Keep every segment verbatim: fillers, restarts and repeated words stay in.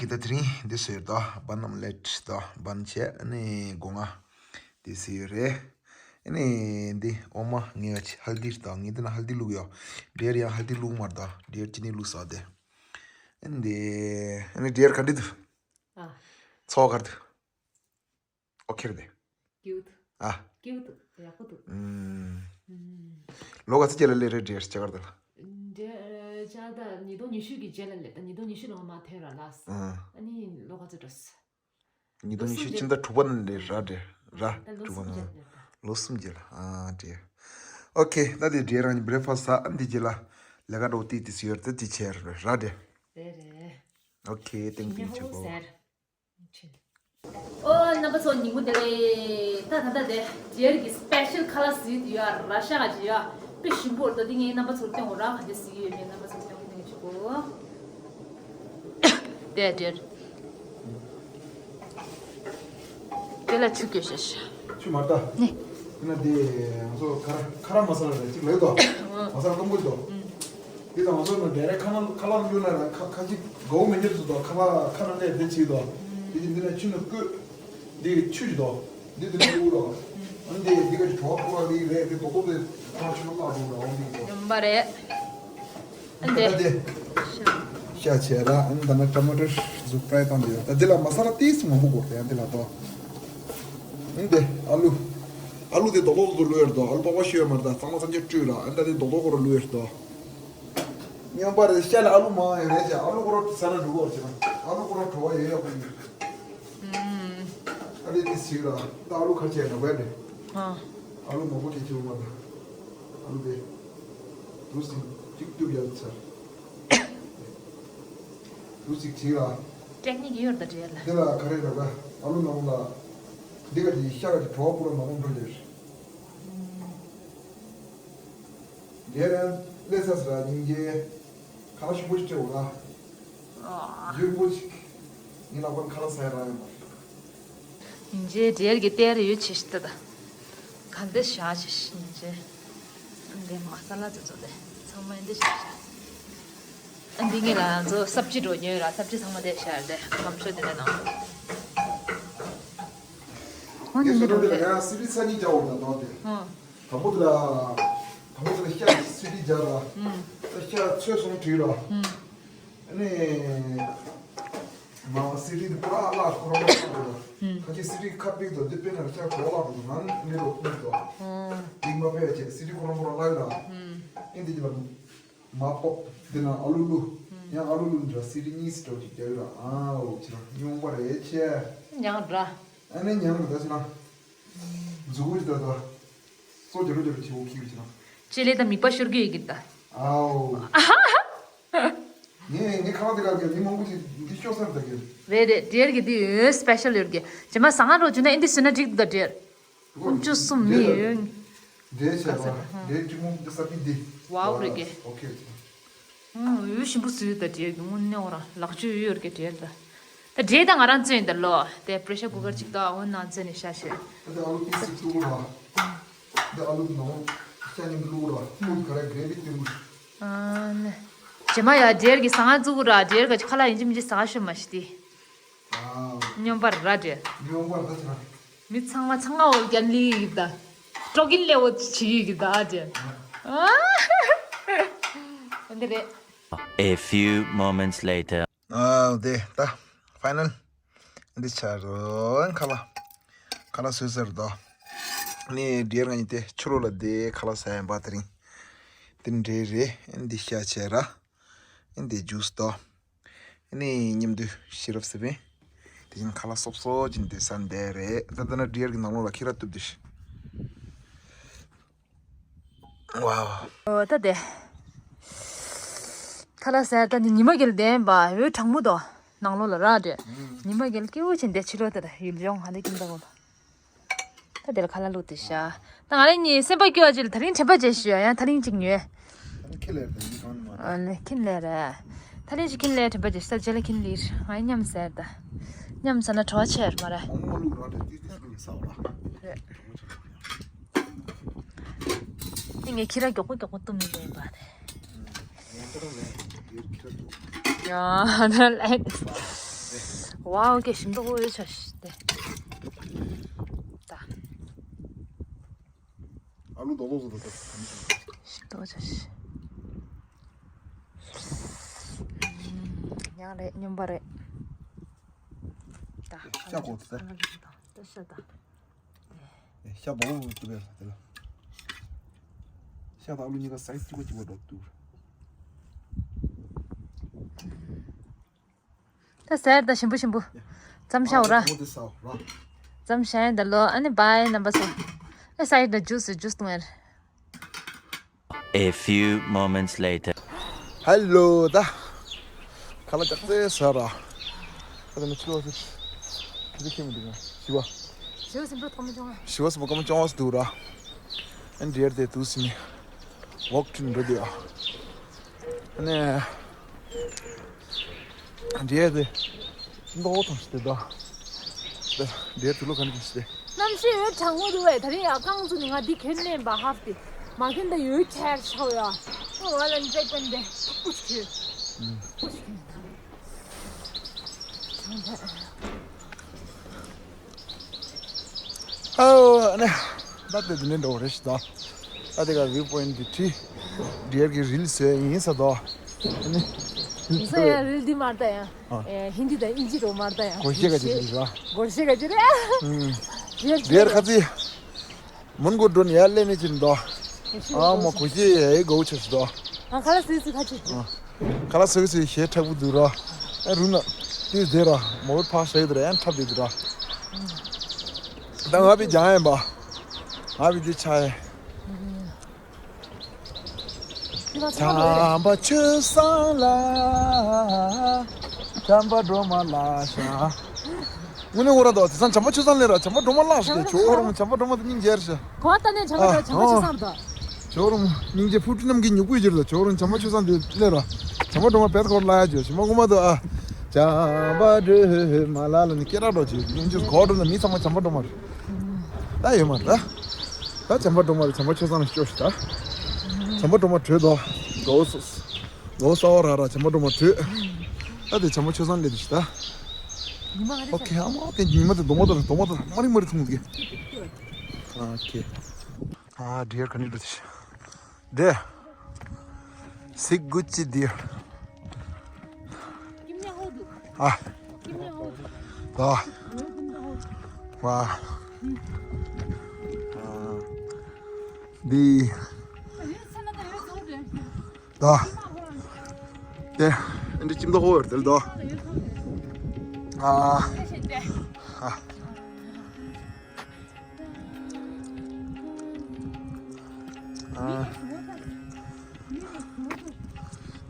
ད་དེ་རིང་འདི་སུ་ཡོད་དོ། བན་ཨོམ་ལེཊ་དོ། བན་བྱས་ཨ་ནི་སྒོ་ང་འདི་སུ་ཡོད་རེད། ཨ་ནི་འདི་འོ་མ་ངས་ཧལ་དི་དང་ངས་འདི་ན་ཧལ་དི་བླུགས་ཡོད། འདི་ཡར་ཡང་ཧལ་དི་བླུགས་མ་རེད་དོ། འདི་ཡར་ཅི་ནི་བླུགས་ས་དེ། ཨ་ནི་འདི་ཨ་ནི་འདི་ཡར་ག་འདྲི་འདུག་ཨ། ཚོགས་ག་རེ་འདུག་ཨོ་ཁེ་རེད་དེ། ཀིའུཊ། ཨ། ཀིའུཊ་འདུག་ཡག་པོ་འདུག་ཨུམ། ཨུམ། ལོ་ག་ཚོད་རྗེས་ལ་སླེབས་རེད་འདྲེ་ཅ་གར་ཏ་ལ། འདྲེ་ཅ་ད་ཉིས་སྟོང་ཉི་ཤུ་གི་རྗེས་ལ་སླེབས། ད་ཉིས་སྟོང་ཉི་ཤུ་ལོ་མ་ཐོན་ར་ལགས། ཨ། ཨ་ནི་ལོ་ག་ཚོད་འགྲོ་སོང་། ཉིས་སྟོང་ཉི་ཤུ་ཕྱི་ཟླ་དྲུག་པ་ནང་ལ་ར་འདྲེ་ར། ད་ལོ་དྲུག་པ་གསུམ་ནང་རྗེས་ལ་སླེབས། ལོ་གསུམ་རྗེས་ལ། ཨ་འདྲེ། ཨོ་ཁེ། ད་དེ་འདྲེ་རང་གི་བྷི་རེག་ཕ་སི་ཟ། ཨ་འདི་རྗེས་ལ་ལས་ཀ་འགྲོ་དུས་དེ་སུ་ཡོད་ད་དེ་བྱས་ར་འདྲེ། རེད་རེད། ཨོ་ཁེ། ཐེང་ཀིའུ་ཆེ་གོ། ཨོ་རྣམ་པ་ཚོ་ཉིན་མོ་བདེ་ལེགས། ད་ད་ད་དེ་འདྲེ་གི་སི་པེ་ཤལ་ཁ་ལག་ཟིག་ཡོད་ར། ཤ་ག་ཅིག་ཡོད། དཔེ་ཞིམ་པོ་རེད་དོ། འདི་ངས་རྣམ་པ་ཚོར་སྟོན་གོ་ར། ག་འདྲ་ཟིག་ཡོད་མེད་རྣམ་པ་ཚོར་སྟོན་གོ་ནས་ཆུ་གོ། དེ་འདྲེ། དེ་ལ་ཆུ་སྐྱོ་ཤ་ཤ། ཆུ་མ་ད། ནི། དེ་ན་དེ་ང་ཚོ་ཁ་ར་ཁ་ར་མ་ས་ལ་རེད་ཅིག་ལེགས་དོ། ཨོ། མ་ས་ལ་གཏོང་དགོས་དོ། ཨུམ། འདི་དང་ང་ཚོ་ནང་ཌའི་རེག་ཁ་ནང་ཁ་ལག་བླུགས་ན་ཁ་ཁ་ཅིག་དགའ་བོ་མི་འགྱུར་ཚུལ་དང་ཁ་ལག་ཁ་ནང་ནས་བདེ་ཆེ་དང་། འདི་ཀྱི་འདི་ནས་ཆུ་ནང་བསྐོལ། འདི་ཆུ་ཞིག་དང་། འདི་འདི་ནས་བླུགས་རོགས། ཨ་ནི་འདི་འདི་ག་ཅིག་བྲོ་བ་ཕོག་པ་འདི་རེད། འདི་རྡོག་རྡོག་འདི་ཁ་ཆུ་ནང་བླུགས་རོགས། འོ་འདི་གི་ཡོང་པ་རེད། ཨ་འདི། ད་འདི་ཤ་བྱས་ར། ཨ་ནི་ད་ནི་ཊ་མ་ཊོ་ཟུག་ཕྲའི་བཏང་འདི་ཡོད། ད་འདི་ལ་མ་ས་ལ་ཏིས་མང་པོ་དགོས་རེད། ཨ་འདི་ལ་དོ། ཨ་འདི་ཨ་ལུ། ཨ་ལུ་འདི་རྡོག་རྡོག་ཏུ་བླུགས་ཡོད་དོ། ཨ་ལུ་པགས་པ་བཤུས་ཡོད་མ་རེད། ད་གཙང་མ་ཙམ་ཅིག་བཀྲུས་ར། ཨ་ནི་ད་འདི་རྡོག་རྡོག་ཁོ་ར་བླུགས་ཡོད་དོ། སྨྱོན་པ་རེད། ཤ་ལ་ཨ་ལུ་མང་ཡོད་རེད་ཅེ། ཨ་ལུ་ཁོ་ར་ཟ་ན་འགྲོ་གི་རེད་ཅེ། ཨ་ལུ་ཁོ་ར་བྲོ་བ་ཡོད་ཡག་པོ་ཡོད། ཨ་ལེ་དེ་ཞིག་ལ་ད་ཨ་ལུ་ཁ་ཆེ་ན་བས་རེད། ཨ་ལུ་མང་པོ་དེ་ཁྱེར་མ་ད། ཨ་ལུ་དེ་དུ་སི་གཅིག་གཏུབ་ཡག་ཚར། དུ་སི་ཞིག་ལ། ཀྲེག་ནི་གི་ཡོར་ད་འདྲེ་ལ། དེ་ལ་ག་རེ་ར་བ་ཨ་ལུ་ནང་ལ་འདི་ག་དེ་ཤ་ག་དེ་བྲོ་བ་པུ་ར་མ་མང་འགྲོ་ཡོད། དེ་རིང་སླེབས་ས་ཟེར་ར་སྙིང་རྗེ། ཁ་ལག་ཞིམ་པོ་ཞིག་སྤྲད་འོ་ན། ཨ། ཡུན་པོ་ཞིག་ངའི་ལག་པར་ཁ་ལག་ཟ་ཡ་རག་ཡོད་མ་རེད། སྙིང་རྗེ་འདྲེ་གི་སྟེར་ཡོད་ཆེ་ཞིག་ད། ག་འདི་བཞག་ཆེ་སྙིང་རྗེ། འདི་མ་ས་ལ་དེ་ཚོ་དེ་ཚང་མ་འདི་བཞག་བཞག་ཨ་འདི་ངེད་ལ་ང་ཚོ་སབ་ཅི་འགྲོ་ཉོས་ར། སབ་ཅི་ཚང་མ་དེ་བཞག་དེ་གམ་ཤོ་དེ་ནས་ནང་། ཨོ་ནི་འདི་འགྲོ་དེ་ལ་ཡང་སི་རི་ས་ནི་རྒྱག་འོ་ན་དང་དེ། ཨོ། དང་པོ་དེ་ལ། དང་པོ་དེ་ལ་ཤ་སི་ཏི་རྒྱག་ར། ཨུམ། ཤ་ཚོས་སོང་བྲིས་ར། ཨུམ། ཨ་ནི། མ་སི་ཏི་དེ་པུ་ར་བརླག་ཁོ་རང་བརླག་འགྲོ་ར། ཨུམ། ཁ་ཅིག་སི་ཏི་ཁ་པིག་དང་དེ་དཔེར་ན་ཤ་གོ་བརླག་འགྲོ་ང་ནི་ལོ་ཁུག་དོ། ཨོ། དེ་མ་ཕེ་ཡ་ཆེ་སི་ཏི་ཁོ་རང་ཁོ་རང་བརླག་ར། ཨུམ། ཨིན་དེ་ཅི་ལ། མ་པོ། དེ་ན་ཨ་ལུ་ལུ། ཨུམ། ཡང་ཨ་ལུ་ལུ་འདྲ་སི་ཏི་གཉིས་སི་ཏོག་ཅིག་རྒྱག་ར། ཨའོ་ཆེ་ར་ཉུང་བ་རེད་ཆེ། ཉང་ར། ཨ་ནི་ཉང་ར་ད་ཆེ་ར། མཛུ་གུ་ཅི་ད་ད། སོ་རྒྱ་རུ་རྒྱ་རུ་ཆེ་བོ་ཁྱི་རུ་ཆེ་ར། ཅེ་ལེ་ད་མིག་པ་ཤོར་གི་ཡོད་གི་ད། ཨའོ། ངས་ངས་ཁ་བ་དེ་ག་གི་མི་མང་པོ་ཅིག་འདི་ཤོར་སར་ད་གི། རེད་རེད། འདྲེར་གི་དེ་ཡོད་སི་པེ་ཤལ་ཡོད་གི། ཇེ་མ་ཟ་ང་རོ་ཇུ་ན་ཨིན་དི་སུ་ན་འགྲིག་ད་འདྲེར། ཀུན་ཅུ་གསུམ་མི་ཡོད། འདྲེར་བྱས་པ་འདྲེར་གི་མོ་འདི་ས་པི་འདི། ཝའོ་རེད་གི། ཨོ་ཁེ། ཨང་། འོད་ཞིམ་པོ་བཟོས་ད་འདྲེར་གི་དངོས་གནས་འོ་ར་ལག་ཆུ་ཡོད་ཡོད་གི་འདྲེར་ད། ད་འདྲེར་ད་ང་རང་བཙོས་ཡིན་ད་ལོ། དེ་པེ་རེ་ཤར་ཀུ་ཀར་ཅིག་ད་འོ་ནང་བཙོས་ནས་ཤ་ཤེ། ད་ཨ་ལུ་ཏི་སི་ཏུ་ར། ད་ཨ་ལུ་ནང་ཤ་ཉིམ་ལུ་ར། ཁོང་ག་ར་གྲེ་བི་ཏུ། ཨ་ནི། ཇེ་མ་ཡ་འདྲེར་གི་ཟ་ང་བཙུགས་ར་འདྲེར་ག་ཅི་ཁ་ལ་ཡིན་ཅི་མིན་ཅི་ཟ་ང་ཤོད་མ་ཤི་ཏི། ཨ། སྨྱོན་པ་ར་འདྲེར། སྨྱོན་པ་ར་ད་ཆ། མི་ཚང་མ་ཚང་མ་འོ་རྒྱ་ལི་ཡིག་ད། ཀྲོ་གིན་ལེ་འོ་ཆི་ཡིག་ད་ཨ་ཅེ། ཨ་འདི་རེད། A few moments later. ཨ་དེ་ད་ཕའི་ནལ་འདི་ཆ་རོ་ཁ་ལ་ཁ་ལ་སོས་ཟེར་དོ། ནི་འདྲེར་ང་ཉི་དེ་ཆུ་རོ་ལ་དེ་ཁ་ལ་ཟ་ཡན་པ་དེ་རིང་དེ་འདྲེ་རེད། འདི་ཤ་ཆེ་ར། འདི་ཇུས་དོ། ཨ་ནི་མཉམ་དུ་ཤེས་རབ་སེ་བན། དེ་བཞིན་ཁ་ལག་སོབ་སོབ་ཅིག་འདི་ས་འདས་རེད། ད་ལྟ་ན་འདྲེར་གི་ནང་ལོགས་ལ་ཁྱི་ར་གཏུབ་དེ་ཤི། ཝའོ། ཨོ་ད་དེ། ཁ་ལག་ཟེར་ད་ནི་ཉི་མ་གིལ་ལྡན་པ་འོད་དྲང་མོ་དོ། ནང་ལོགས་ལ་ར་འདྲེ། ཉི་མ་གིལ་སྐྱིད་པོ་ཅིག་འདི་ཕྱི་ལོགས་ད་ད་ཡུལ་ལྗོངས་ཧ་ལས་ཀྱིན་ད་གོ། ད་དེར་ཁ་ལ་ལུ་དེ་ཤ། ད་ང་རེ་གཉིས་སེམས་པ་སྐྱོ་བ་ཅིག་ལ་ད་རིང་དྲན་པ་བརྗེད་ཤི་ཡ་ཡང་ད་རིང་ཅིག་ཉོས། ཁིན་ལེར་ད་ཡིན་གང་མ། ཨ་ལེ་ཁིན་ལེར། ད་རིང་ཅིག་ཁིན་ལེར་དྲན་པ་བརྗེད་ཤི་ད་རྗེས་ལ་ཁིན་ལེར་ང་མཉམ་ཟེར་ད། མཉམ་ཟ་ན་བྲོ་བ་ཆེར་མ་རེད། མོག་མོག་ལུག་ར་དེ་ཏི་ཏི་ལུག་ས་བ་ལ། རེད། ངས་ཁྱི་ར་མགྱོགས་པོ་མགྱོགས་པོ་གཏུམ་ནས་ལེན་པ་རེད། ཡང་ད་ལེན་ཡོད་ཁྱི་ར་མགྱོགས། ཡང་ད་ལེན། ཝའོ། ཀེ་ཞིམ་མདོག་ཁ་པོ་ཡོད་ཆ་ཤི་སྟེ། ད། ཨ་ལུ་རྡོག་རྡོག་བཟོ་དང་ས། ཞིམ་མདོག་ཆ་ཤི། ཉག་རེད། སྨྱོན་པ་རེད། ད། ཤ་གོ་ཚ། ད་ཤ་ད། ཤ་སྦོམ་སྦོམ་འདུག་པས་དེ་ལ། ཤ་དང་ཨ་ལུ་གཉིས་ཀ་སའི་ཛི་གཅིག་པ་གཅིག་པ་འདྲ་འདུག་ད་ཟེར་ད་ཞིམ་པོ་ཞིམ་པོ། ཨ། ཙམ་ཤའོ་ར། ཨ་ཙམ་ཤའི་ད་ལོ། ཨ་ནི་བའི་རྣམ་པ་ཚོ། ཨ་སའི་ད་ཇུས་ཇུས་དུང་ཨེར། A few moments later. Hello ད། ཁ་ལག་ཅག་ཙེ་ཟ་ར། ཨ་ད་ནི་ཆུ་བ་སི། ཁི་ཁི་མི་འདུག་ང་ཞི་བ། ཞི་བ་སི་འགྲོ་ཐོག་མ་ཅོང་ང་། ཞི་བ་སི་མོ་ཀ་མ་ཅོང་ང་སི་འདུག་ར། ཨན་ཌི་ཡར་དེ་དུ་སི་མི། ཝོག་ཊིན་འགྲོ་དུས་ཨ། ཨ་ནི། འདྲེ་དེ། མདོག་ཐང་ཞིག་དེ་དོ། འདྲེ་དུ་ལོ་ག་ནས་ཀྱི་ཞིག་དེ། གནམ་གཤིས་འོད་གྲང་མོ་འདུག་བས། ད་རིང་ཡ་རྐང་བཙུགས་ནས་ང་འདི་ཁྱེར་ནས་འབའ་ཧབ་སྟེ། མ་ཁྱེར་ད་ཡོད་ཁྱེར་ཆོག་ཡ། ཨོ་ཝ་ལན་ཅེག་པན་དེ། ཨུ་ཆུ། ཨུ་ཆུ། ཨོ་ཨ་ནི། ད་དེ་དེ་ནས་འགྲོ་རེད་ཤི་ད། ད་དེ་ག་བིའུ་པོ་ཡིན་དེ་ཁྲི། ཌི་ཡར་གི་རིལ་བཟོས་ཡིན་ས་དོ། ཨ་ནི། ཡིན་ས་ཡ་རིལ་འདི་མར་ད་ཡ། ཨ། ཨེ་ཧིན་དི་དང་ཨིན་ཇི་རོ་མར་ད་ཡ། གོ་ཤེས་ག་ཅི་རེད་ར། གོ་ཤེས་ག་ཅི་རེད། ཨུམ། ཌི་ཡར་ཁ་ཚི། མོན་གོ་འགྲོ་ནས་ཡར་སླེབས་ནས་ཅི་འདུག་ཨ་མ་གོ་ཤེས་ཡ་ཡི་གོ་ཆེ་ཞིག་འདུག་ཨ་ཁ་ལག་སི་སི་ཁ་ཆེ་ཅི། ཨ། ཁ་ལག་སི་སི་ཞེ་དྲག་པོ་འདུག་ར། ཨ་རུ་ན། དེ་དེ་ར། མོ་བོད་ཕག་ཤ་ཡི་དེ་ར་ཡང་འཁྲབ་དེ་འདུག་ར། ད་ང་བི་ལྗང་ཡིན་པ། ང་བི་དེ་ཆ་ཡི། བྱམས་པ་ཆོས་བཟང་ལ། བྱམས་པ་སྒྲོལ་མ་ལ་ཤ། དངོས་གནས་ངོ་ར་དོ་དེ་སང་བྱམས་པ་ཆོས་བཟང་ལས་ར་བྱམས་པ་སྒྲོལ་མ་ལགས་ཤིག་ཁྱོད་རང་བྱམས་པ་སྒྲོལ་མ་དེ་སྙིང་རྗེ་རེད་ཤག་གོ་བ་ལྟ་ནས་བྱམས་པ་སྒྲོལ་བྱམས་པ་ཆོས་བཟང་རེད་དོ། ཁྱོད་རང་སྙིང་རྗེ་ཕུ་ཁྲི་རྣམ་རྒྱལ་མྱུ་གུ་ཡོད་རེད་དོ། ཁྱོད་རང་བྱམས་པ་ཆོས་བཟང་དེ་སླེབས་ར། བྱམས་པ་སྒྲོལ་མ་བེད་ཁོར་ལ་ཡ་བྱོས་ཞི་མ་ངོ་མ་དོ་ཨ། བྱམས་པ་སྒྲོལ་མ་ལགས་ལ་ནི་སྐད་གྲགས་འགྲོ་ཆེ་སྙིང་རྗེ་གོ་འགྲོ་ན་མི་ཚང་མ་བྱམས་པ་སྒྲོལ་མ་རེད། ད་ཡོད་མ་རེད་ད། ད་བྱམས་པ་སྒྲོལ་མ་རེད། བྱམས་པ་ཆོས་བཟང་ལ་སྐྱོ་ཤི་ད། བྱམས་པ་སྒྲོལ་མ་བྲོས་དོ། དགའ་བོ་སོ། ལོ་གསར་བ་ར་ར་བྱམས་པ་སྒྲོལ་མ་བྲོས། ད་དེ་བྱམས་པ་ཆོས་བཟང་སླེབས་དེ་ཤི་ད། ཉི་མ་ག་རེ་ཨོ་ཁེ་ཨ་མ་ཨོ་ཁེ་ཉི་མ་དེ་རྡོག་མ་དེ་རྡོག་མ་དེ་མ་རིང་མ་རིང་ཐུང་གི། ཨོ་ཁེ། ཨ་ཌི་ཡར་ག་ནས་འགྲོ་དེ་ཤི། འདྲེ། སི་གུ་ཅི་དེ། ཨ། ད། ཝ། ཨ། འདི། ད། དེ། འདི་ཅིམ་ད་ཧོར་དེ་ལ་ད། ཨ། ཨ། ཨ།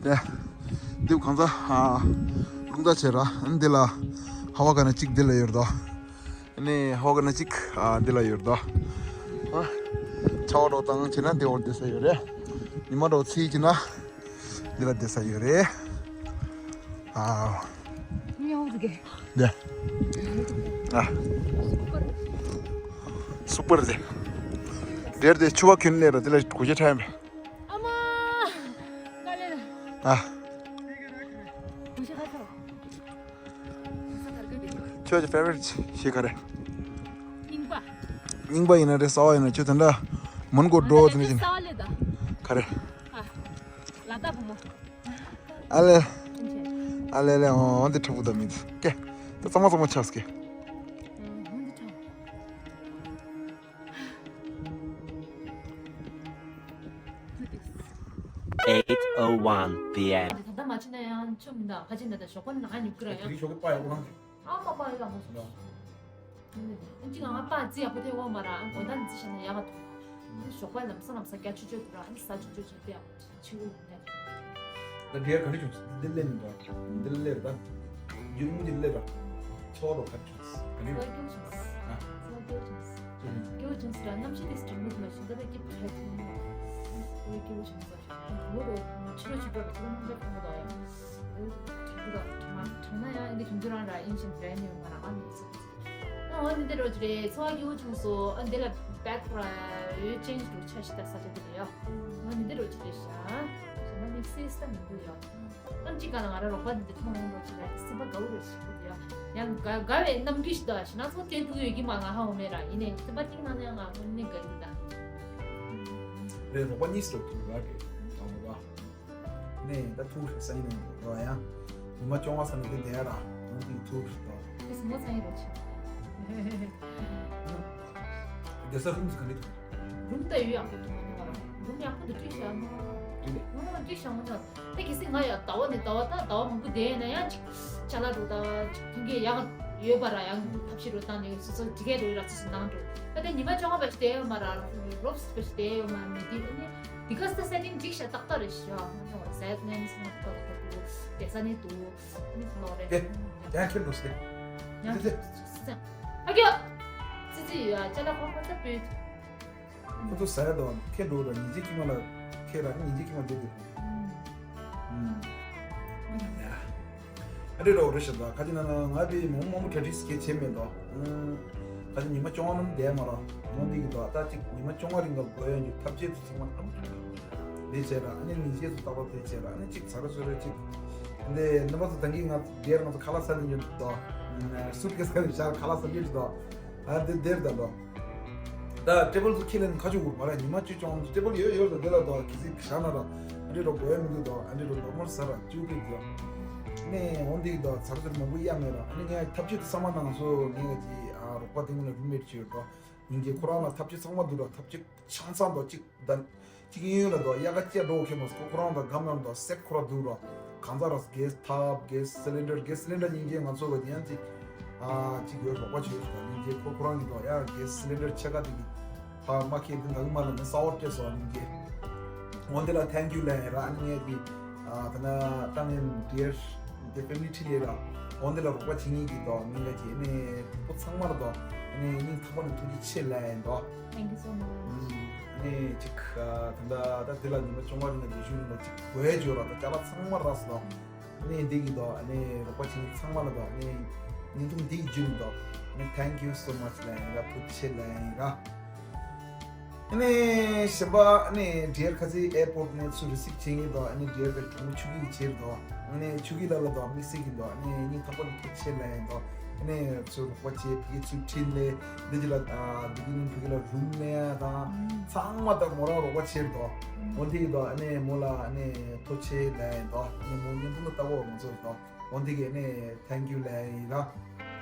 དེ། འདི་གང་ཚ། ཨ། རླུང་རྟ་བྱེད་ར། འདི་ལ། ཧ་བ་ག་ན་གཅིག་འདི་ལ་ཡོད་ད། ནས་ཧོ་ག་ན་གཅིག་ཨ་འདི་ལ་ཡོད་དོ། ཨ། ཆ་བ་རོ་བཏང་བྱས་ན་འདི་འོར་བསྡད་ས་ཡོད་རེད། ཉི་མ་རོ་ཚིག་བྱས་ན་འདི་ལ་བསྡད་ས་ཡོད་རེད། ཨ། ཉོ་འདུག་གེ། འདི། ཨ། སུ་པར་རེད། འདིར་དེ་ཆུ་བ་ཁྱོན་ནས་ར་འདི་ལ་གོ་ཆ་ཁྲ་ཡིན་པས། ཨ་མ། དཀའ་ལས། ཨ། གོ་ཆ་ཁ་ཐོག་ཁྱོད་ཀྱི་ཕེ་ཝ་རི་ཊི་ཞིག་ག་རེ། རྙིང་པ། རྙིང་པ་ཡིན་ན་རེད་གསར་པ་ཡིན་ན་ཁྱོད་དེ་འདྲ་མོན་གྷོ་འགྲོ་དེ་འདྲ་ཡིན། གསར་པ་ལས་ད། ག་རེ། ཨ། ལ་དྭགས་བུ་མོ། ཨ་ལེ། ཨ་ལེ་ལེ་ཨོ་འདི་ཁྲ་བོ་ད་མི་འདུག་ཀེ། ད་གཙང་མ་གཙང་མ་ཆགས་ཀེ། ཨོ་འདི་ཁྲ། Eight oh one p.m. ད་ལྟ་མ་ཕྱིན་ན་ཡང་ཆོ་མི་འདུག་ཕ་ཕྱིན་ན་ད་ཞོགས་པ་ནང་ཉུག་གི་ར་ཡང་། དེ་རིང་ཞོགས་པ་ཡག་པོ་གནང་། ཨ་མ་པ་ཡག་པོ་སོང་། ཨ་ཅི་ང་པ་རྩི་ཡག་པོ་དེ་འོ་མ་ར་ཨ་གོ་ད་རྩི་ཤ་ན་ཡག་ག་འདུག་དེ་ཞོགས་པ་ལམ་སང་ལམ་སང་སྐྱ་ཆུ་ཆུ་དུ་ར་ཨ་ནི་ས་ཆུ་ཆུ་ཆུ་དེ་ཡག་པོ་ཆུ་བོ་ཡིན་ན། ད་འདི་ཡར་ག་འདྲ་བྱུང་སོང་། འདི་ལས་མི་འདུག་འདི་ལས་རེད་ད། རྒྱུ་མོ་འདི་ལས་ར། ཚོགས་རོ་ག་འདྲ་བྱུང་སོང་། ག་འདྲ་བྱུང་སོང་། ཚོགས་སྐྱོ་བྱུང་སོང་། ཨ། ཚོགས་སྐྱོ་བྱུང་སོང་། སྐྱོ་བྱུང་སོང་ར་གནམ་གཤིས་དེ་སྤྲིན་མོ་དེ་མ་བྱུང་ད་ད་སྐྱིད་པོ་རེད་ཐུང་། ཚོགས་སྐྱོ་བྱུང་སོང་། བུ་རོ་ཆུ་རོ་ཆུ་རོ་ར་ཚོགས་མོ་འདྲ་ཐུང་མོ་དོ་ཡང་། དེ་དུ་ད་དྲང་ན་ཡང་འདི་གྱོང་རྒྱུ་རང་ར་ཨིན་ཞིང་རེ་ནི་ཡོང་ག་ར་ཨ་ནི་ཚོགས། ཨ་འོ་འདི་འདྲ་རོ་ཅི་རེད། ཚོར་བ་སྐྱིད་པོ་བྱུང་སོང་། ཨ་འདི་ལ་བེད་ཁོ་ར་ཡོད་ཅན་ཞིག་འགྲོ་ཆ་ཞིག་ད་ས་ཆ་འདི་རེད་ཡ། ཨ་འདི་འདྲ་རོ་ཅི་རེད་ཤག་ང་དམིགས་བསལ་ས་མི་འདུག་ཡ། ཨ་ཅིག་ག་ལ་ང་རང་རོགས་པ་འདི་འདྲ་མཐོང་ཡོང་འགྲོ་ཅིག་ལ་སེམས་པ་དགའ་བོ་རེ་ཞིག་འདུག་ཡ། ཡང་དགའ་དགའ་བའི་རྣམ་འགྱུར་ཞིག་འདུག་ཡ། ཞེ་ན་ཚོ་དེ་འདུག་ཡོད་ཀྱི་མ་ང་ཧ་འོ་མེད་ར། ཡིན་ནའི་སེམས་པ་གཅིག་ནང་ནས་ང་དངོས་གནས་དགའ་གི་འདུག་ད། རེད། རོགས་པ་གཉིས་སུ་འགྲོ་ཐུབ་ར་རེད། དང་པོ་བ། ནས་ད་ཐུག་ས་ཡིན་ནམ་རོ། ཡང་ཉི་མ་བཅོ་ལྔ་ས་ནས་དེ་འདས་ར་ནང་དེ་ཐུག་ས། དེ་སུ་མོ་ཚང་ཡིན་རོ་ཆེ། རྒྱལ་ས་ཧུམ་སི་ག་འདྲ་འདུག་རུམ་ད་ཡོད། ཡག་པོ་འདུག་མ་འདུག་ར། རུམ་ཡག་པོ་འདུག་བྲིས་ཤག་མོ། བྲིས་ལེ། མོ་བྲིས་ཤག་མོ་ད། ད་གལ་སྲིད་ང་ཡང་ཟླ་བ་ནས་ཟླ་བ་ད་ཟླ་བ་མང་པོ་བསྡད་ཡོད་ན་ཡང་ཅིག་ཅ་ལག་འགྲོ་ད་ཅིག་མཐུན་རྐྱེན་ཡག་ཡོད་པ་ར། ཡང་ཐབས་ཤེས་འགྲོ་བཏང་ནས་སོ་སོ་འགྲིག་གས་འགྲོ་ཡོད་ར། སོ་སོ་ནང་འགྲོ། ད་དེ་ཉི་མ་བཅོ་ལྔ་བ་ཞིག་བསྡད་ཡོད་མ་ར། རོབ་སི་བ་ཞིག་བསྡད་ཡོད་མ་མི་འདི་ཨ་ནི་འདི་ག་ས་སེ་ཊིང་འགྲིག་ཤག་ཏག་ཏག་རེད་ཤག་མོ་ཟེར་ནས་མི་སོང་ཏག་ཏག་འདུག་བསྡད་ས་ནས་འདུག་མི་ལོག་རེད། དེ་ཡང་ཁྱེད་འགྲོ་སེ། ཡང་དེ་དེ། ཨ་ཀྱོ། ཙི་ཙི་ཡ་ཅ་ལག་ཁོ་ཁོ་ཚ་པོས། ཁོ་ཚོ་ཟ་ཡ་དང་ཁེ་འགྲོ་ར། ཉིན་གཅིག་ཁྱིམ་ལ་ཁེ་ར། ཉིན་གཅིག་ཁྱིམ་ལ་བསྡད་དེ། ཨུམ། ཨ་རེ་རོ་རེ་ཤ་ད་ཁ་ཅིག་ན་ན་ང་བི་མོ་མོ་མོ་གྲ་སྒྲིག་སྐད་ཆེ་མེད་དོ། ཁ་ཅིག་ཉི་མ་བཅོ་ལྔ་ནང་བསྡད་མ་ར། མོ་འདི་གི་དོ་ད་ཅིག་ཉི་མ་བཅོ་ལྔ་རིང་ག་དགོས་ཡ་ཉི་ཐབས་ཆེད་དུ་ཚང་མ་ཨམ་ཅིག་དེ་བྱས་ར། ཨ་ནི་ཉིན་ཤས་སུ་ཏག་ཏག་དེ་བྱས་ར། ཨ་ནི་གཅིག་ཚ་ར་ཚོ་ར་གཅིག་འདི་ནི་མ་ཚོ་ད་གིན་ང་བསྡད་ར། ང་ཚོ་ཁ་ལག་ཟ་ནི་ཉོ་དོ། སུཊ་ཀེ་སི་ཁ་ནས་བཞག་ཁ་ལག་ཟ་ནི་ཉོ་དོ། ཨ་འདི་འདིར་ད་ལོ། ད་ཊེ་བལ་ཚོ་ཁྱེར་ལེན་ཁ་ཆུ་འུར་མ་ར། ཉི་མ་བཅུ་བཅོ་ལྔ་ཊེ་བལ་ཡོད་ཡོད་ལ་འདི་ལ་དོ་གི་ཟིག་བཞག་ན་ར། ཨ་འདི་རོ་གོ་ཡ་མི་འདུག་དོ། ཨ་འདི་རོ་ནོར་མལ་ཟ་ར་བཅུ་གི་དོ། ནས་འོན་འདི་དོ་ཚར་ཚར་མང་པོ་གཡར་མེད་ར། ཨ་ནི་ངས་ཐབས་ཇུས་དུ་བསམ་བློ་བཏང་སོ། ངས་ཀྱི་ཨ་རོགས་པ་དེ་མོ་ལ་རུམ་མེཊ་བྱས་ཡོད་དོ། ཡིན་གྱི་ཁོ་རང་ལ་ཐབས་ཇུས་ཚང་མ་འདུག་ར། ཐབས་ཇུས་ཆང་ཚང་དོ་གཅིག་ད། གཅིག་གཡས་གཡོན་ལ་དོ་གཡག་ཀ་བཅད་འགྲོ་མཁན་མོ་ཁོ་ཁོ་རང་དང་སྒམ་ནང་དོ་སེབ་ཁོ་ར་འདུག་ར། གང་ཟག་ར་གེ་སི་ཐབ་གེ་སི་སི་ལིན་ཌར་གེ་སི་སི་ལིན་ཌར་ཡིན་གྱི་ང་ཚོ་བ་དེ་ཡང་གཅིག་ཨ་གཅིག་ཡོད་རོགས་པ་བྱོས་ཤོག་ཡིན་གྱི་ཁོ་ཁོ་རང་གི་དོ་ཡང་གེ་སི་སི་ལིན་ཌར་ཕྱེད་ཀ་དེ་གི་ཕ་མ་ཁྱེད་དེ་ནང་མ་ལ་ནི་ས་འོག་སྤྲད་སོ་ཡིན་གྱི། འོན་དེ་ལ་ཐེང་ཀྱུ་ལབ་ཡིན་ར། ཨ་ནི་ངས་དེ་ཨ་ད་ན་ཏང་ཡིན་ཌི་ཡར་དེ་ཕེ་མི་ལི་ཁྲིད་ལས་ར། འོན་དེ་ལ་རོགས་པ་བྱེད་ངེས་ཀྱི་དོ་མིང་ག་གྱི་ཨ་ནི་ཕྲུ་གུ་ཚང་མ་ལ་དོ་ཨ་ནི་སྙིང་ཐག་པ་ནས་ཐུགས་རྗེ་ཆེ་ལབ་ཡིན་དོ། Thank you so much. ཨ་ནི་ཅིག་ཨ་ད་ད་དེ་ལ་ཉི་མ་བཅོ་ལྔ་རིང་ལ་ཉི་ཤུ་རིང་ལ་ཅིག་དགོས་ཡ་བརྗོད་ར། ད་ཅ་ལག་ཚང་མ་རག་སོང་། ཨ་ནི་འདི་གི་དོ་ཨ་ནི་རོགས་པ་བྱེད་ཚང་མ་ལ་དོ་ཨ་ནི་བརྙན་ཐུང་འདི་གི་བརྒྱུད་ནས་དོ་ཨ་ནི་thank you so much ལབ་ཡིན་ར། ཐུགས་རྗེ་ཆེ་ལབ་ཡིན་ར། ཨ་ནི་གཞན་པ་ཨ་ནི་ཌི་ཡར་ཁ་སི་ཨེར་པོར་ཊི་ནས་ཚུར་རི་སིབ་བྱེད་ངེས་དོ། ཨ་ནི་ཌི་ཡར་གི་གྲོགས་མོ་ཆུ་གི་བྱེད་དོ། ཨ་ནི་ཆུ་གི་ལ་ལ་དོ་དམིགས་བསལ་གི་དོ་ཨ་ནི་སྙིང་ཐག་པ་ནས་ཐུགས་རྗེ་ཆེ་ལབ་ཡིན་དོ། ཨ་ནི་ཚུར་རོགས་པ་བྱེད་ཕ་གི་ཚུར་ཁྲིད་ལས་འདི་གི་ལ་ཨ་འདི་གི་ནི་ཕ་གི་ལ་རུམ་ལེན་ཡ་དང་ཚང་མ་ད་མོ་རང་རོགས་པ་བྱེད་དོ། འོ་འདི་གི་དོ་ཨ་ནི་མོ་ལ་ཨ་ནི་ཐུགས་རྗེ་ཆེ་ལབ་ཡིན་དོ། ཨ་ནི་མོ་བརྙན་ཐུང་ལ་ལྟ་བོ་མ་ཚོར་དོ། འོ་འདི་གི་ཨ་ནི་thank you ལབ་ཡིན་ར། ཨ་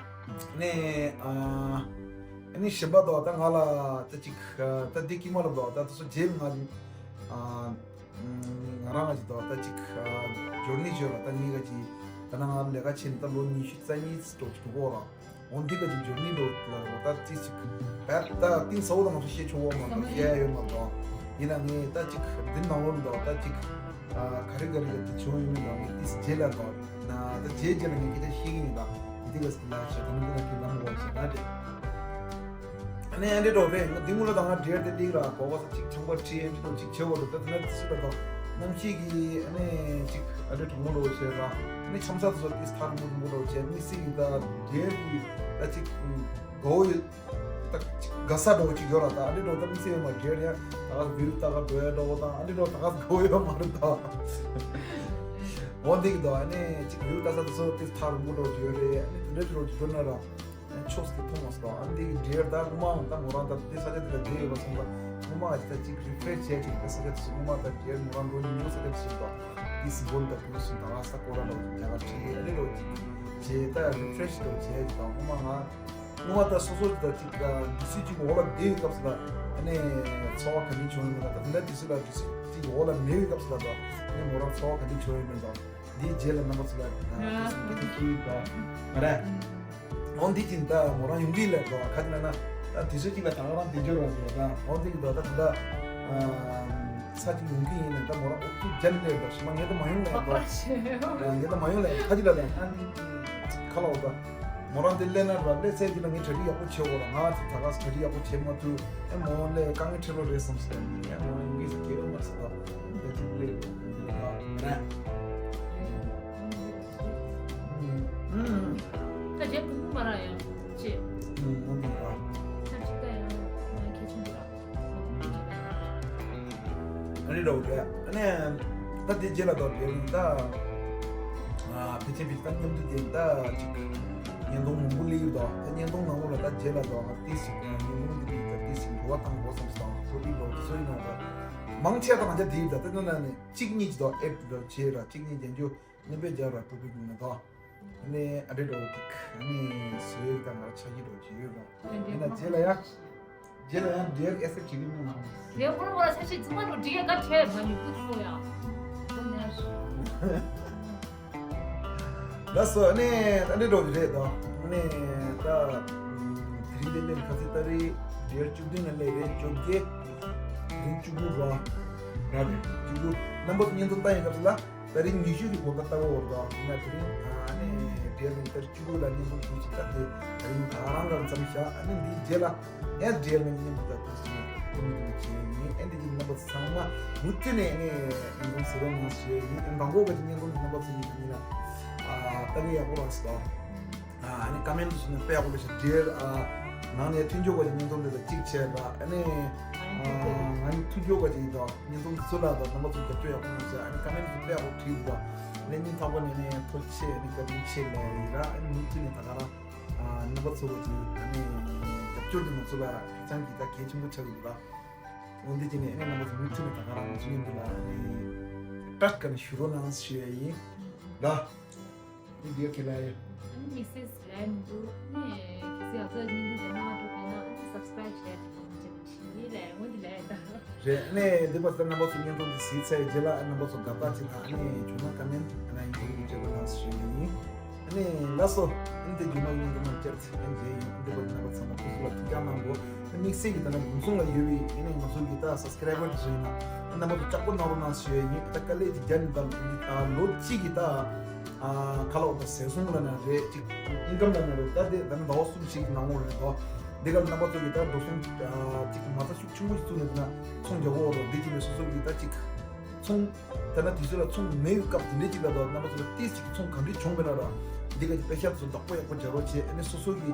ནི་ཨ་ཨ་ནི་གཞན་པ་དོ་ད་ང་ལ་ད་ཅིག་ད་འདི་ཀི་མ་ལ་དོ་ད་དུ་སོ་རྗེས་ལ་ང་ཨ་ང་རང་ང་ཅིག་དོ་ད་ཅིག་ཨ་འབྱོར་ནི་འབྱོར་ར། ད་ངེད་ཀ་ཅིག་ད་ན་ང་ལས་ཀ་བྱེད་ནི་ད་ལོ་ཉི་ཤུ་རྩ་གཉིས་འགྲོ་འགྲོ་གོ་ར། འོ་འདི་ཀ་ཅིག་འབྱོར་ནི་འགྲོ་ལ་ར་ད་ཅིག་ཅིག་བས་ད་གཏིང་ཟབ་པོ་དང་ང་ཚོ་བཤད་ཆོག་གོ་མ་གཏོགས་བཤད་ཡ་ཡོད་མ་གཏོགས། ཡིན་ན་ངས་ད་ཅིག་འདི་ནང་ལོགས་ལ་དོ་ད་ཅིག་ཨ་ག་རེ་ག་རེ་ག་དེ་བྱུང་ཡོད་མེད་ལ་ངས་ཏིས་རྗེས་ལ་དོ་ན་ད་རྗེས་རྗེས་ལ་ངས་སྐད་ཆ་བཤད་ཀྱི་ཡིན། ད་འདི་ག་ཟེར་ན་ཞེ་ད་ནི་འདི་ན་ཁྱེད་ལམ་གོ་ཞེ་ན་དེ། ཨ་ནི་ཨ་འདྲེ་འགྲོ་རེད། ང་འདི་མུ་ལ་དང་ང་འབྲེལ་དེ་འདི་ར་གོ་བ་ས་ཅིག་ཆང་པ་ཁྲི་ཨེ་འདྲེ་འགྲོ་ཅིག་བྱེད་བོ་རེད། ད་དེ་ན་དེ་སུ་ད་དོ་གནམ་གཤིས་ཀྱི་ཨ་ནི་ཅིག་ཨ་འདྲེ་གྲོགས་མོ་འགྲོ་བྱེད་ར། ཨ་ནི་ཆམ་ས་དེ་ཚོ་ཏིས་ཐར་མུ་མུ་འགྲོ་བྱེད་མི་སྲིད་ཀྱི་ད་འབྲེལ་གྱི་ད་ཅིག་གོ་བོ་ཡོད། ད་དགའ་ས་འདྲ་བོ་ཅིག་ཡོད་ལ། ད་ཨ་འདྲེ་འདྲ་བོ་ད་མི་ཚེ་ཡོད་མ་རེད་ཡ། ད་ག་བིའུ་ལྟ་ག་འགྲོ་ཡ་འདྲ་བོ་དང་ཨ་འདྲེ་འདྲ་བོ་ད་ག་དགའ་བོ་ཡོད་མ་རེད་ད། འོ་འདི་གི་ད་ཨ་ནི་ཅིག་བིའུ་ལྟ་ས་དེ་ཚོ་དེ་ཐག་རིང་པོ་འདྲ་བོ་ཅིག་ཡོད་རེད། ཨ་ནི་དེ་འདྲ་འདྲ་བོ་ཅིག་འགྲོ་ན་ར་ཨ་ནི་ཕྱོགས་སུ་མཐོང་མ་སོང་། ད་ཨ་ནི་འདི་གི་འབྲེལ་ད་ངོ་མ་ད་མོ་རང་ད་དེ་ས་ཆ་དེ་ལ་བསྡད་ཡོད་པ་སོང་ད་ངོ་མ་ཨ་ཅིག་ད་ཅིག་རི་ཕེ་རེཤ་བྱས་ཅིག་ད་ས་ཆ་དེ་ཚོ་ངོ་མ་ད་འབྲེལ་མོ་རང་འགྲོ་ཉིན་འགྲོ་ས་ཆ་དེ་ཚོ་ད་དེ་སི་བོན་ད་བུ་སུ་ད་ག་ས་སྐོར་ར་འདྲ་བོ་ཅིག་རྒྱ་གར་ཁྲིད་ཨ་ནི་འདྲ་བོ་ཅིག་བྱས་ད་རི་ཕེ་རེཤ་འདྲ་བོ་བྱས་ཅིག་ད་ངོ་མ་ང་། སྔོན་མ་ད་སོ་སོ་ཅིག་ད་ཅིག་དུས་ཚོད་ཅིག་འོག་ལ་བསྡད་ཡོད་སྐབས་སུ་ལ་ཨ་ནི་ཚོར་བ་ག་འདྲ་བྱུང་ཡོད་མེད་ལ། ད་དེ་འདྲ་དུས་ཚོད་ལ་དུས་ཚོད་ཅིག་འོག་ལ་མེད་ཡོད་སྐབས་སུ་ལ་ད་ཨ་ནི་མོ་རང་ཚོར་བ་ག་འདྲ་བྱུང་ཡོད་མེད་ད། འདིའི་རྗེས་ལ་རྣམ་པ་ཚོ་ལ་ད་དུས་ཚོད་ག་འདྲ་བྱུང་ཡོད་ད་མ་རེད། འོ་འདི་ཅིག་ད་མོ་རང་ཡོང་གི་ལ་ད་ཁ་ཅིག་ན་ན་ད་དུས་ཚོད་ཅིག་ལ་ད་ང་རང་བསྡད་འཇོག་རང་བྱས་ད། འོ་འདི་གི་ད་ད་ད་ས་ཅིག་ཡོང་གི་ཡིན་ན་ད་མོ་རང་ཨོ་ཐུག་རྒྱ་ནས་ད་ཞི་མ་ངེད་ད་མ་ཡོང་ལ་ད་ངེད་ད་མ་ཡོང་ལ་ཁ་ཅིག་ལ་ད་ཨ་ནི་ཁ་ལ་འོ་ད། མོ་རང་དེ་སླེབས་ན་ར་སླེབས་ཚད་དེ་ལ་ངས་གྲ་སྒྲིག་ཡག་པོ་བྱེད་དགོས་ར། ང་དེ་ད་ག་ས་གྲ་སྒྲིག་ཡག་པོ་བྱེད་མ་ཐུབ། ཨེ་མོ་སླེབས་དཀའ་ངལ་འཕྲད་རོགས་རེད་བསམ་སོང་། ཨེ་མོ་ཡོང་གི་ཟེར་གྱི་ཡོད་མ་རེད་ཟེར་ད། ད་ཅིག་སླེབས་རེད། ཨུམ། ད་རྗེས་བུ་མོ་མ་ར་ཡང་ཅེ། ཨུམ། ཨུམ། ཨུམ། ད་ཅིག་ད་ཡང་ང་ཁྱེད་ཆུང་གི་ར། ཨ་ནི་རོ་ག་ཨ་ནི་ ད་དེ་རྗེས་ལ་དོ་དེ་རིང་ད་ཨ་ཕལ་ཆེར་ཕལ་ཆེར་ད་མཉམ་དུ་དེ་ད་ཅིག་བརྙན་ཐུང་མང་པོ་སླེབས་ཡོད་དོ། ད་བརྙན་ཐུང་ནང་ལོགས་ལ་ད་རྗེས་ལ་དོ་ང་ཏིས་ཅིག་བརྙན་ཐུང་འདི་འདི་ད་ཏིས་ཅིག་འགྲོ་བ་བཏང་དགོས་བསམ་སོང་། ཐོ་པིག་དོ་དེ་ཚོ་ཡིན་ནོ་ད་མང་ཆེ་ད་ང་ཅག་དེ་ཡོད་ད། ད་ནང་ནས་གཅིག་གཉིས་ཅིག་དོ་ཨེབ་དོ་བྱེད་ར་གཅིག་གཉིས་རྒྱན་རྒྱུ་ནི་པེ་རྒྱ་ར་ཐོ་པིག་ཡིན་ན་དོ། ནས་ཨ་འདྲེ་འགྲོ་ཏིག་ནི་སུའི་ད་ང་ཆ་གི་འགྲོ་བྱེད་ཡོད་ར། ཡིན་ན་རྗེས་ལ་ཡ། རྗེས་ལ་ཡང་འབྲེལ་ཨེ་སེབ་བྱེད་ཀྱི་མིན་ནམ། རེད། ཁོ་རང་ཁོ་རང་ས་ཞིག་ཚང་མ་རུ་འགྲིག་ཡ་ཀ་ཁྲེ་མ་ནི་བུ་ཚོ་ཡ། ཁོ་ནས། ལགས་སོ། ཨ་ནི་ཨ་ནི་འགྲོ་གི་རེད་དོ། ཨ་ནི་ད་དེ་རིང་དེ་ནས་ཁ་སི་ཏ་རི་འབྲེལ་བཅུ་བདུན་ལ་སླེབས་རེད། བཅོ་བརྒྱད། དེ་རིང་བཅུ་དགུ་རོ། ར་རེད་བཅུ་དགུ། རྣམ་པ་ཚོ་བརྙན་ཐུང་ལྟ་ཡིན་སྐབས་སུ་ལ། ད་རིང་ཉི་ཤུ་གི་གོ་སྐབས་ལྟ་བུ་བར་དུ་ཡིན་ན་དེ་རིང་ཨ་ནི་འབྲེལ་རིང་ལྟར་བཅུ་དགུ་ལ་བརྙན་ཐུང་ཞིག་ལྟ་དེ་ད་རིང་ད་རང་རང་མཚམས་བཞག་ཨ་ནི་འདིའི་རྗེས་ལ་ཨེ་འབྲེལ་རིང་བརྙན་ཐུང་ལྟ་དུས་སུ་ཀུ་མི་ཀུ་མི་བྱས་ཡིན། ཨེ་འདི་གི་རྣམ་པ་ཚང་མ་མུ་མཐུད་ནས་ཨ་ནི་བརྙན་ཐུང་གཟིགས་རོགས་གནང་ཞུ་ཡིན། ཨེ་དང་པོ་ག་ཅིག་བརྙན་ཐུང་གི་རྣམ་པ་ཚོ་ཡིན་ཡིན་ལ་ཨ་ལྟ་གི་ཡག་པོ་རག་སོང་། ཨ་ནི་ཀ་མེན་ཊི་སུ་ནས་དཔེ་ཡག་པོ་ལ་ཞིག་འབྲེལ་ཨ་ནང་ནས་མཐུན་འགྱུར་བ་ཡི་བརྙན་ཐུང་འདི་ལ་གཅིག་བྱས་པ་ཨ་ནི་ཨ་ང་ནི་མཐུན་འགྱུར་བ་ཅིག་ཡིན་དོ། བརྙན་ཐུང་འདི་ཚོ་ལ་དང་རྣམ་པ་ཚོ་རྒྱབ་སྐྱོར་ཡག་པོ་གནང་ཤག་ཨ་ནི་ཀ་མེན་ཊི་སུ་དཔེ་ཡག་པོ་བྲིས་འདུག་ཨ་ནི་སྙིང་ཐག་པ་ནས་ནས་ཐུགས་རྗེ་ཆེ། ཨ་ནི་བཀའ་དྲིན་ཆེ་ལབ་ཡིན་ར། ཨ་ནི་མུ་མཐུད་ནས་ད་ག་རང་ཨ་རྣམ་པ་ཚོ་གི་ཨ་ནི་རྒྱབ་སྐྱོར་འདི་ང་ཚོ་ལ་ཧ་ཅང་གི་ད་གལ་ཆེན་པོ་ཆགས་ཡོད་ར། འོན་ཏེ་ཅི་ནས་ཨ་ནི་རྣམ་པ་ཚོ་མུ་མཐུད་ནས་ད་ག་རང་ང་ཚོ་མཉམ་དུ་ལ་ཨ་ནི་ཏྲག་ཀ་ནས་ཞུ་རོགས་གནང་ཞུ་ཡ་ཡིན་ལ། འདི་འདི་ཁྱེད་ལ་ཡ། ཨ་ནི་དམིགས་བསལ་ལས་མི་འདུག་ཨ་ནི་གལ་སྲིད་ང་ཚོ་ཡིན་དུས་དེ་མ་འགྲོ་བས་ན་ཨ་ནི་སབ་སི་ཀ་རེབ་བྱས་ཏེ་ཡིན་ལས་འོན་ཏེ་ལས་ད། རེད། ཨ་ནི་འདི་པ་ལྟར་རྣམ་པ་ཚོ་བརྙན་ཐུང་འདི་གཟིགས་ཚར་རྗེས་ལ་ཨ་རྣམ་པ་ཚོ་དགའ་རྟགས་ཅིག་དང་ཨ་ནི་བྱུང་ན་ཀ་མེན་ཊི་ཨ་ནི་ཡིན་གྱི་རེད་ཅེས་པ་ལ་ཞུ་ཡ་ཡིན། ཨ་ནི་ལགས་སོ། ཨ་ནི་དེ་རྒྱུ་མ་ཡིན་དུ་མ་བཅར་ཚེ་ཨ་ནི་རྗེས་ཡིན། ཨ་ནི་འདི་པ་རྣམ་པ་ཚང་མ་སྐུ་གཟུགས་ལ་ཐུགས་ཅག་གནང་དགོས། དམིགས་བསལ་གྱི་ད་ནང་འབུམ་ཚོང་ལ་ཡོད་པའི་ཨ་ནི་ང་ཚོ་གི་ད་སབ་སི་ཀ་རེབ་བར་དེ་ཚོ་ཡིན་ན་ཨ་རྣམ་པ་ཚོ་ལྕགས་པོ་གནང་རོགས་གནང་ཞུ་ཡ་ཡིན། ད་དཀའ་ལས་ཅིག་རྒྱག་ནས་ད་ལོ་གཅིག་གི་ད་ཁ་ལོ་ད་ཟས་སོང་ལ་ན་རེད་ཅིག་ཨིན་ཀམ་ལ་ན་རེད། ད་དེ་ད་ནི་ཟླ་བ་གསུམ་ཞིག་གི་ནང་ལོགས་རེད་དོ། འདི་ག་རྣམ་པ་ཚོ་གི་ད་འགྲོ་སོང་ཅིག་མ་རྩ་ཤུགས་ཆེན་པོ་ཞིག་བཙུགས་ནས་ད་ན་ཚོང་རྒྱག་གོ་རོགས་འདི་ཅིག་ནས་སོ་སོ་གི་ད་ཅིག་ཚོང་། ད་ན་དུས་ཚོད་ལ་ཚོང་མེད་པའི་སྐབས་དེ་འདྲའི་ཅིག་ལ་དོ་རྣམ་པ་ཚོ་ལ་ཏིས་ཅིག་ཚོང་གང་འདྲ་བྱུང་བས་ན་ར། འདི་ག་ཅིག་པེ་ཤག་ཚོ་བདག་པོ་ཡག་པོ་བྱ་རོགས་བྱེད། ཨ་ནི་སོ་སོ་གི་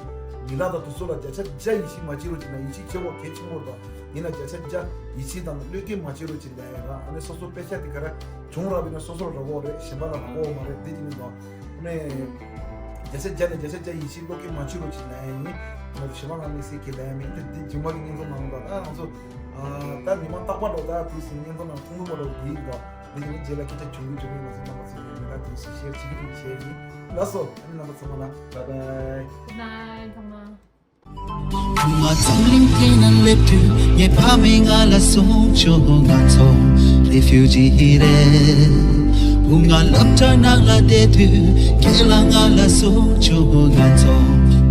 མི་ལ་དང་དུས་ཚོད་ལ་བརྒྱ་ཆ་བརྒྱ་ཡིད་ཆེས་མ་བྱེད་རོགས་བྱེད་ན། ཡིད་ཆེས་བྱེད་དགོས་གལ་ཆེན་པོ་རེད་དོ། ཡིན་ན་བརྒྱ་ཆ་བརྒྱ་ཡིད་ཆེས་དང་བློས་འགེལ་མ་བྱེད་རོགས་བྱེད་ལ་ཡ་ར། ཨ་ནི་སོ་སོ་པེ་ཤག་དེ་ག་ར་བྱུང་ར་བས་ན་སོ་སོར་རག་གོ་རེད། གཞན་པ་ལ་རག་གོ་མ་རེད། འདི་ཅིག་ནི་དོ། ཨ་ནི་བརྒྱ་ཆ་བརྒྱ་ནས་བརྒྱ་ཆ་བརྒྱ་ཡིད་ཆེས་བློས་འགེལ་མ་བྱེད་རོགས་བྱེད་ལ་ཡ་ཡིན། ང་ཚོ་གཞན་པ་ལ་དམིགས་བསལ་གྱི་ལ་ཡ་མིན། ཨ་ནི་འདི་རྗེས་མ་གི་བརྙན་ཐུང་ནང་ལ་ད་ང་ཚོ་ཨ་ད་ཉི་མ་རྟག་པར་འགྲོ་ད་དུས་སུ་བརྙན་ཐུང་ནང་མཐོང་གི་མ་འགྲོ་འདི་ཡིན་དོ། འདི་ནི་རྗེས་ལ་སྐད་ཆ་བྱུང་གི་བྱུང་གི་ང་ཚོ་རྣམ་པ་ཚོ་ཡིན་ན་དུས་སུ་ཤེར་བྱེད་ཀྱི་རེད་བྱས་ཡིན། ལགས་སོ། ཨ་ནི་རྣམ་པ་ཚང་མ་ལ་བཱའི་བཱའི། Good night ཚང་མ། ང་འཛམ་གླིང་འདི་ན་སླེབས་དུས་ངའི་ཕ་མས་ང་ལ་གསུངས་བྱུང་། ང་ཚོ་རེ་ཕིའུ་ཇི་རེད། བུ་ང་སློབ་གྲྭ་ནང་ལ་བསྡད་དུས་ཁྱེད་ལ་ང་ལ་གསུངས་བྱུང་། ང་ཚོ་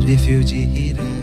རེ་ཕིའུ་ཇི་རེད།